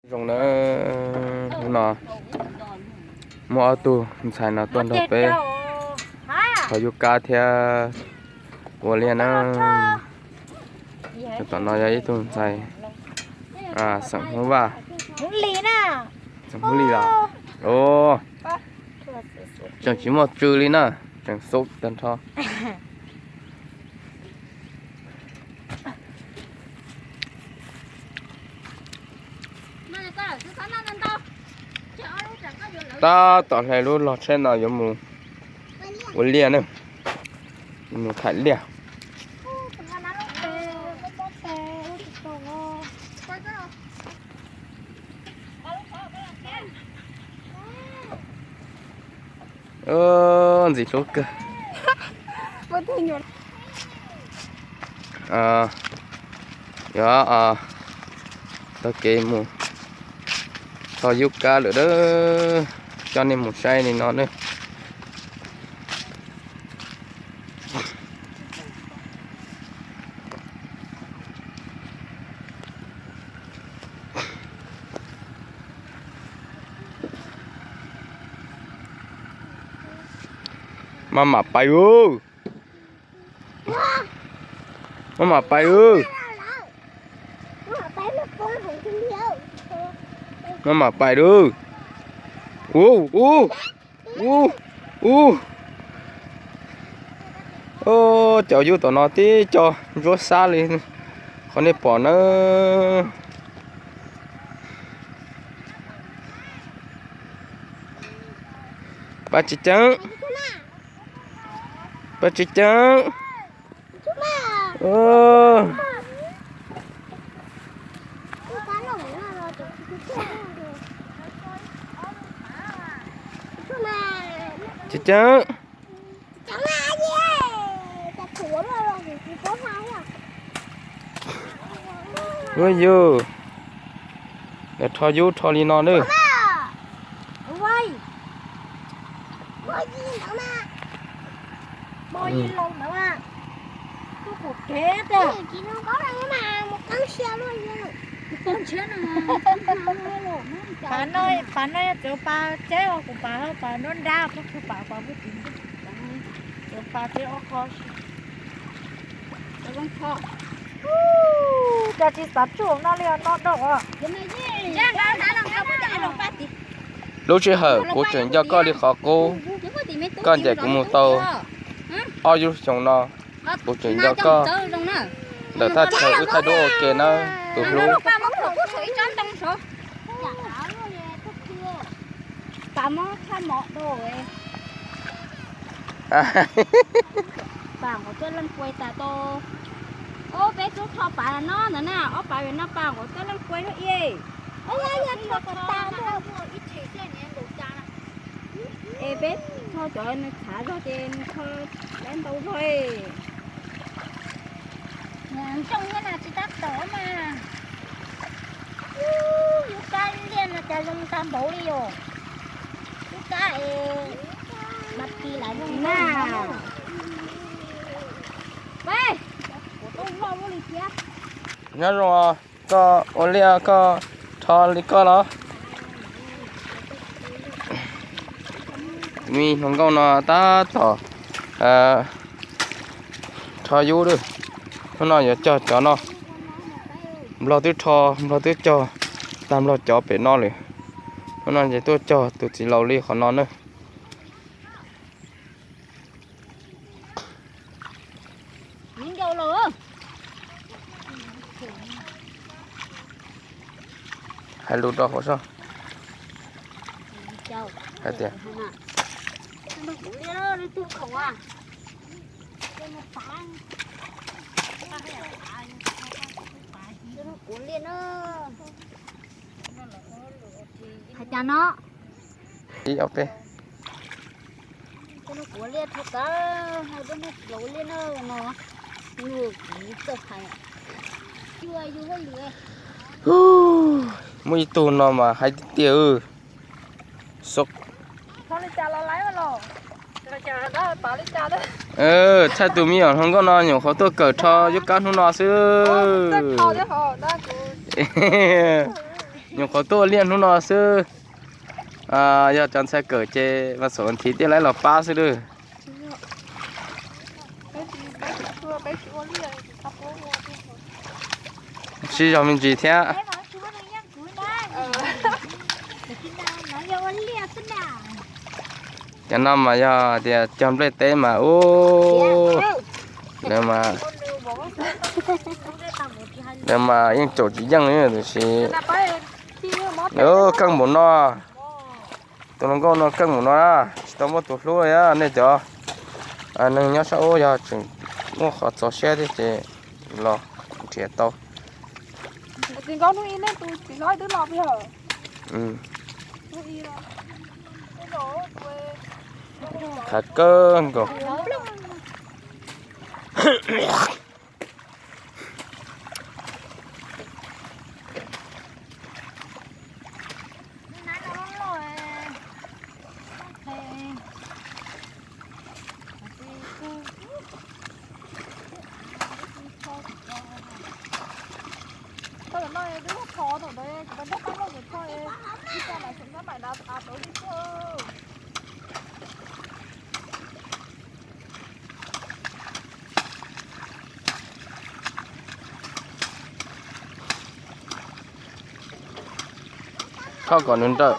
Zoo na, hnub no muaj ob tug ntxhais no tuaj nrog peb thov yub kab thiab ua liaj na. Tom no yog ib tug ntxhais xeem Hmoob Vaj, xeem Hmoob Lis los, tseem tsis muaj tsw li na, tseem xub tag nrho. Tab tom hle lub log tsheb no yuav mus ua liaj na, yuav mus thaim liaj. Ntxim hlub kawg. Yog taug kev mus txog yub kab lawm a, coj nej mus saib li no na. Maj mam pais, maj mam pais. Maj mam pais. Ub, ub, ub, ub. Cov yub tom no tib co ntsuab xab li qhov nej pom na. Pais tsis ceev, pais tsis ceev. Tsis ceev. Ua yus, yog rho yub rho li no na. Pas no yog txawv pas ceb ua kuv pas, pas nruab nrab, kuv pas pas, kuv pas ceb ob qho. Cov tsis xav tsuj no li no dau. Lub sij hawm kuv tseem nco koj li qhov qub, koj ncaim kuv mus tau ob lub xyoo no, kuv tseem nco koj. Ntawm thaj chaw wb thaij duab ua ke nawb tus hlub. Pas muab tshaj mov dua. Pas nqaum tuaj leej kuai tas tau. Ob peb tub tho pas no ntawd na, ob pas no pas nqaum tuaj leej kuai lub ie. Es peb tho cov nws txhav zog ces nws tho lawv ntau zog. Zoo thiab na, tsis tab tom mas. Yub kab liaj no cas zoo tag npaum li os. Yub kab es mas tis lam zoo na. Nyob zoo, koj ua liaj koj rho li koj los? Me hluas nkauj no tab tom rho yub lawm. Hnub no yuav cog cov no. Nplog twb rho, nplog twb cog tag nplog cov pem no lawm. Hnub no ces tuaj cog tus txiv laus li qhov no na. Hais lus rau hauv soj hais tias, hais cas no. Ib ob peb. Muaj ib tug no mas hais tiag tiag. Thaij tus me nyuam hluas nkauj no nyuam qhuav tuaj kawm rho yub kab hnub no xwb. Nyuam qhuav tuaj ua liaj hnub no xwb, yog cov ntxhais kawm ces vas xaum vas thiv thiaj li los pab xwb lawm. Sib zog me ntsis thiab. Cov no mas yog tias cog nplej teb mas ub, lawv mas yeej caum tsis yeej li tiam sis keej npaum no. Tus hluas nkauj no keej npaum no na, tsis tau muaj tus hlub li nej cov neeg nyob sab ub, yog tseem muaj qhov txaus siab thiab ces los nrhiav tau. Khav kawg nkaus. Txhob kom nws nrawm.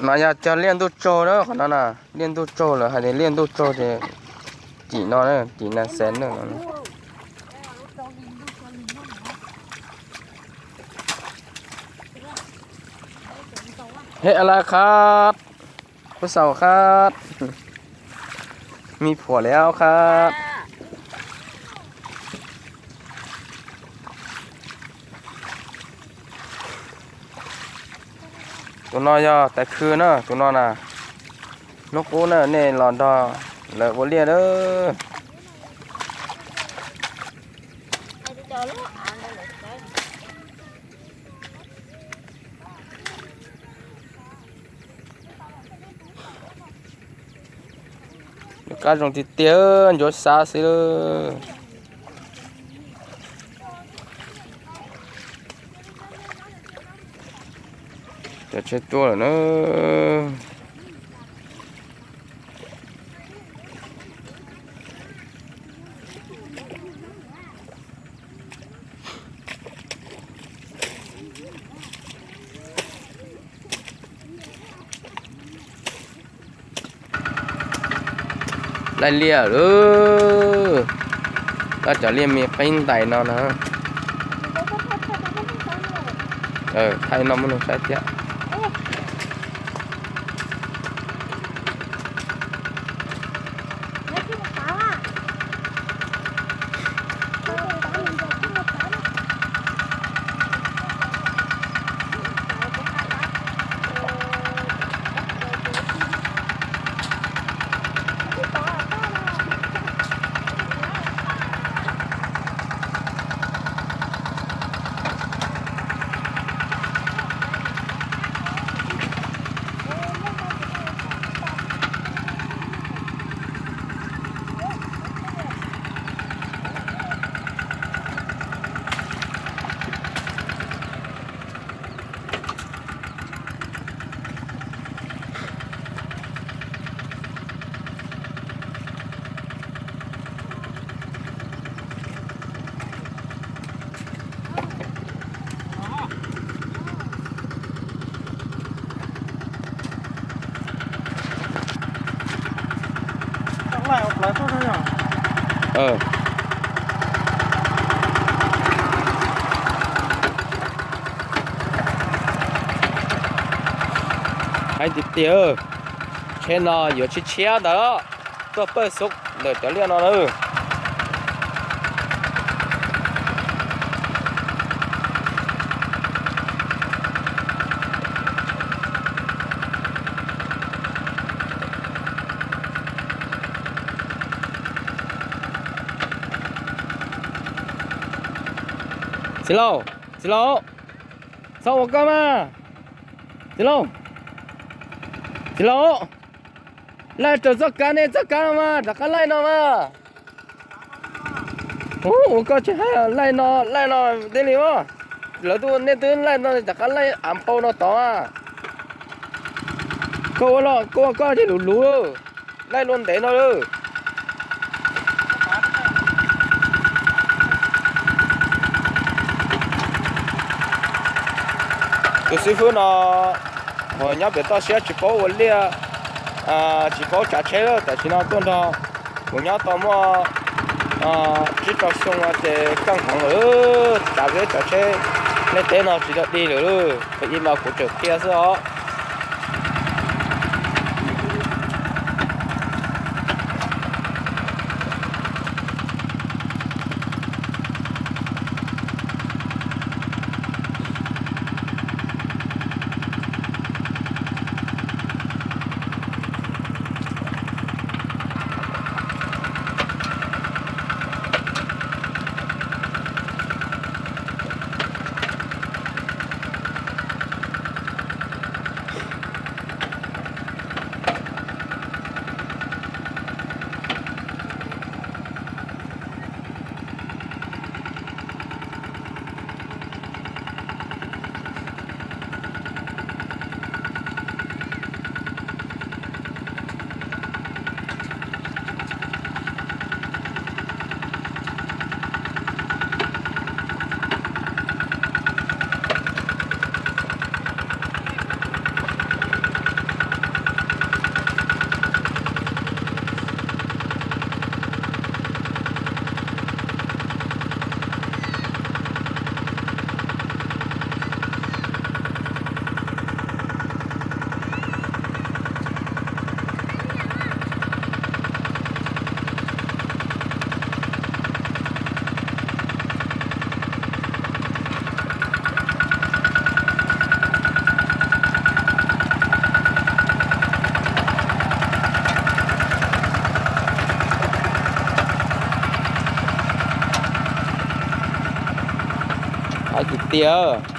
No yog cog liaj ntuj tsaug na, qhov no na, liaj ntuj tsaug lawm, hais tias liaj ntuj tsaug ces tim no, tim nas xes na. He ala khab, pub xaus khab, me phuam liab khab. Tus no yog tais khw na, tus no na, hnub qub na nej los nrog lawv ua liaj lawm. Ncuav kab zoo tiag tiag, ncuav xav xwb. Cov tsheb tuaj lawm na. Laij liaj lawm, cov liaj me qeeb ntais no na. Thaij no muab nug saib thiab. Hais tiag tiag, tsheb no yuav tshiab tshiab ntawd, tuaj pawg xub ntawm cov liaj no na. Txiv laus, txiv laus, txhob ua koj mas. Txiv laus, txiv laus, laij raws txoj kab ne, txoj kab no mas rov qab laij no mas. Ua koj tsis hais laij no, laij no thiaj li mas. Lawv twb, nej twb laij no rov qab laij av nphau no tod mas. Koj ua los koj ua koj thiaj luv luv, laij luaj ntev no lawm. Tus xib fwb no nyob pem toj siab tsis paub ua liaj, tsis paub tsav tsheb lawm, tam sim no tuaj nrog kuv nyob tau muaj tsib rau xyoo no ces kaj heev lawm, tsav peb tsav tsheb, nej teb no tsis tau dig lawm, ib mas kuv tseem qhia xwb os. Hais tiag tiag.